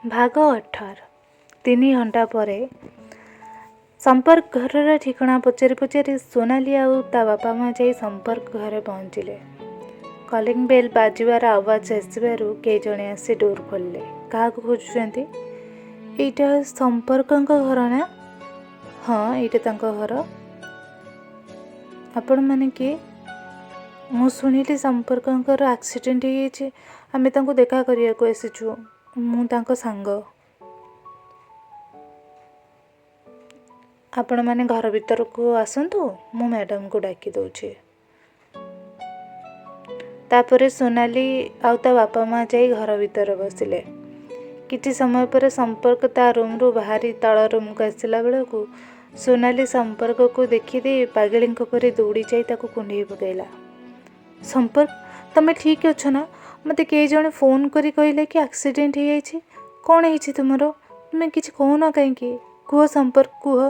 ଭାଗ 18। 3 ଘଣ୍ଟା ପରେ ସମ୍ପର୍କ ଘରର ଠିକଣା ପଚାରି ପଚାରି ସୋନାଲି ଆଉ ତା ବାପା ମା ଯାଇ ସମ୍ପର୍କ ଘରେ ପହଞ୍ଚିଲେ। କଲିଂ ବେଲ୍ ବାଜିବାର ଆୱାଜ ଆସିବାରୁ କେହି ଜଣେ ଆସି ଡୋର୍ ଖୋଲିଲେ। କାହାକୁ ଖୋଜୁଛନ୍ତି? ଏଇଟା ସମ୍ପର୍କଙ୍କ ଘର ନା? ହଁ, ଏଇଟା ତାଙ୍କ ଘର। ଆପଣମାନେ କିଏ? ମୁଁ ଶୁଣିଲି ସମ୍ପର୍କଙ୍କର ଆକ୍ସିଡେଣ୍ଟ ହେଇଯାଇଛି। ଆମେ ତାଙ୍କୁ ଦେଖା କରିବାକୁ ଆସିଛୁ। ମୁଁ ତାଙ୍କ ସାଙ୍ଗ। ଆପଣମାନେ ଘର ଭିତରକୁ ଆସନ୍ତୁ, ମୁଁ ମ୍ୟାଡ଼ାମଙ୍କୁ ଡାକି ଦେଉଛି। ତାପରେ ସୋନାଲି ଆଉ ତା ବାପା ମା ଯାଇ ଘର ଭିତରେ ବସିଲେ। କିଛି ସମୟ ପରେ ସମ୍ପର୍କ ତା ରୁମ୍ରୁ ବାହାରି ତଳ ରୁମ୍କୁ ଆସିଲା ବେଳକୁ ସୋନାଲି ସମ୍ପର୍କକୁ ଦେଖିଦେଇ ପାଗିଳୀଙ୍କ ପରି ଦୌଡ଼ି ଯାଇ ତାକୁ କୁଣ୍ଢେଇ ପକାଇଲା। ସମ୍ପର୍କ, ତମେ ଠିକ୍ ଅଛ ନା? ମୋତେ କେହି ଜଣେ ଫୋନ୍ କରି କହିଲେ କି ଆକ୍ସିଡେଣ୍ଟ ହେଇଯାଇଛି। କ'ଣ ହେଇଛି ତୁମର? ତୁମେ କିଛି କହୁନ କାହିଁକି? କୁହ ସମ୍ପର୍କ, କୁହ।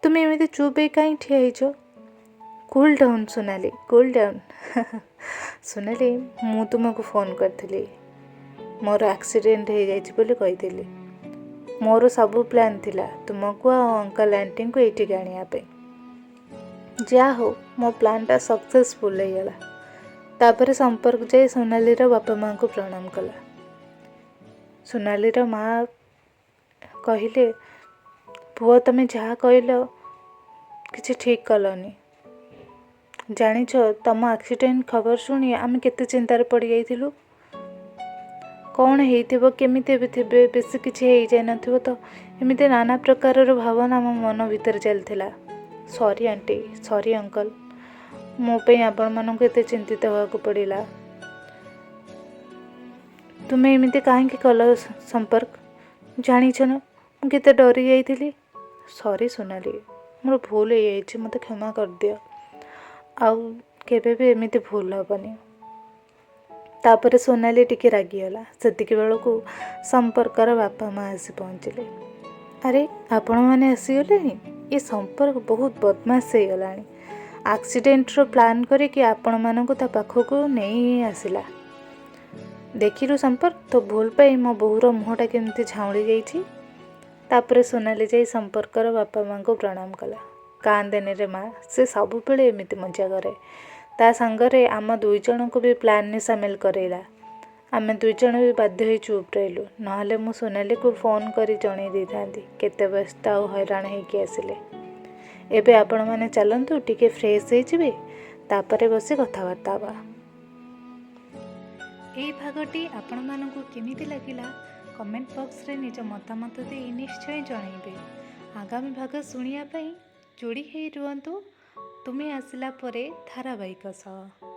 ତୁମେ ଏମିତି ଚୁପ୍ ହେଇ କାହିଁ ଠିଆ ହେଇଛ? Cool down Sonali, cool down. Sonali, ମୁଁ ତୁମକୁ ଫୋନ୍ କରିଥିଲି, ମୋର ଆକ୍ସିଡେଣ୍ଟ ହେଇଯାଇଛି ବୋଲି କହିଥିଲି। ମୋର ସବୁ ପ୍ଲାନ୍ ଥିଲା ତୁମକୁ ଆଉ ଅଙ୍କଲ୍ ଆଣ୍ଟିଙ୍କୁ ଏଇଠିକି ଆଣିବା ପାଇଁ। ଯାହା ହଉ, ମୋ ପ୍ଲାନ୍ଟା ସକ୍ସେସଫୁଲ୍ ହେଇଗଲା। ତାପରେ ସମ୍ପର୍କ ଯାଇ ସୋନାଲିର ବାପା ମାଆଙ୍କୁ ପ୍ରଣାମ କଲା। ସୋନାଲିର ମା କହିଲେ, ପୁଅ, ତମେ ଯାହା କହିଲ କିଛି ଠିକ୍ କଲନି। ଜାଣିଛ, ତମ ଆକ୍ସିଡେଣ୍ଟ ଖବର ଶୁଣି ଆମେ କେତେ ଚିନ୍ତାରେ ପଡ଼ିଯାଇଥିଲୁ। କ'ଣ ହେଇଥିବ, କେମିତି ଏବେ ଥିବେ, ବେଶୀ କିଛି ହେଇଯାଇନଥିବ ତ, ଏମିତି ନାନା ପ୍ରକାରର ଭାବନା ଆମ ମନ ଭିତରେ ଚାଲିଥିଲା। ସରି ଆଣ୍ଟି, ସରି ଅଙ୍କଲ୍, ମୋ ପାଇଁ ଆପଣମାନଙ୍କୁ ଏତେ ଚିନ୍ତିତ ହେବାକୁ ପଡ଼ିଲା। ତୁମେ ଏମିତି କାହିଁକି କଲ ସମ୍ପର୍କ? ଜାଣିଛ ନା ମୁଁ କେତେ ଡରି ଯାଇଥିଲି। ସରି ସୋନାଲି, ମୋର ଭୁଲ ହେଇଯାଇଛି, ମୋତେ କ୍ଷମା କରିଦିଅ। ଆଉ କେବେ ବି ଏମିତି ଭୁଲ ହେବନି। ତାପରେ ସୋନାଲି ଟିକେ ରାଗିଗଲା। ସେତିକି ବେଳକୁ ସମ୍ପର୍କର ବାପା ମା ଆସି ପହଞ୍ଚିଲେ। ଆରେ, ଆପଣମାନେ ଆସିଗଲେଣି? ଏ ସମ୍ପର୍କ ବହୁତ ବଦମାସ ହେଇଗଲାଣି। ଆକ୍ସିଡେଣ୍ଟର ପ୍ଲାନ୍ କରିକି ଆପଣମାନଙ୍କୁ ତା ପାଖକୁ ନେଇ ଆସିଲା। ଦେଖିଲୁ ସମ୍ପର୍କ, ତୋ ଭୁଲ ପାଇଁ ମୋ ବୋହୂର ମୁହଁଟା କେମିତି ଝାଉଁଳି ଯାଇଛି। ତାପରେ ସୋନାଲି ଯାଇ ସମ୍ପର୍କର ବାପା ମାଆଙ୍କୁ ପ୍ରଣାମ କଲା। କାନ୍ଦେନିରେ ମା, ସେ ସବୁବେଳେ ଏମିତି ମଜା କରେ। ତା ସାଙ୍ଗରେ ଆମ ଦୁଇ ଜଣଙ୍କୁ ବି ପ୍ଲାନ୍ରେ ସାମିଲ କରେଇଲା। ଆମେ ଦୁଇ ଜଣ ବି ବାଧ୍ୟ ହୋଇ ଚୁପ୍ ରହିଲୁ। ନହେଲେ ମୁଁ ସୋନାଲିକୁ ଫୋନ୍ କରି ଜଣେଇ ଦେଇଥାନ୍ତି କେତେ ବ୍ୟସ୍ତ ଆଉ ହଇରାଣ ହେଇକି ଆସିଲେ। ଏବେ ଆପଣମାନେ ଚାଲନ୍ତୁ, ଟିକେ ଫ୍ରେଶ୍ ହେଇଯିବେ, ତାପରେ ବସି କଥାବାର୍ତ୍ତା ହେବା। ଏହି ଭାଗଟି ଆପଣମାନଙ୍କୁ କେମିତି ଲାଗିଲା, କମେଣ୍ଟ ବକ୍ସରେ ନିଜ ମତାମତ ଦେଇ ନିଶ୍ଚୟ ଜଣାଇବେ। ଆଗାମୀ ଭାଗ ଶୁଣିବା ପାଇଁ ଯୋଡ଼ି ହେଇ ରୁହନ୍ତୁ ତୁମେ ଆସିଲା ପରେ ଧାରାବାହିକ ସହ।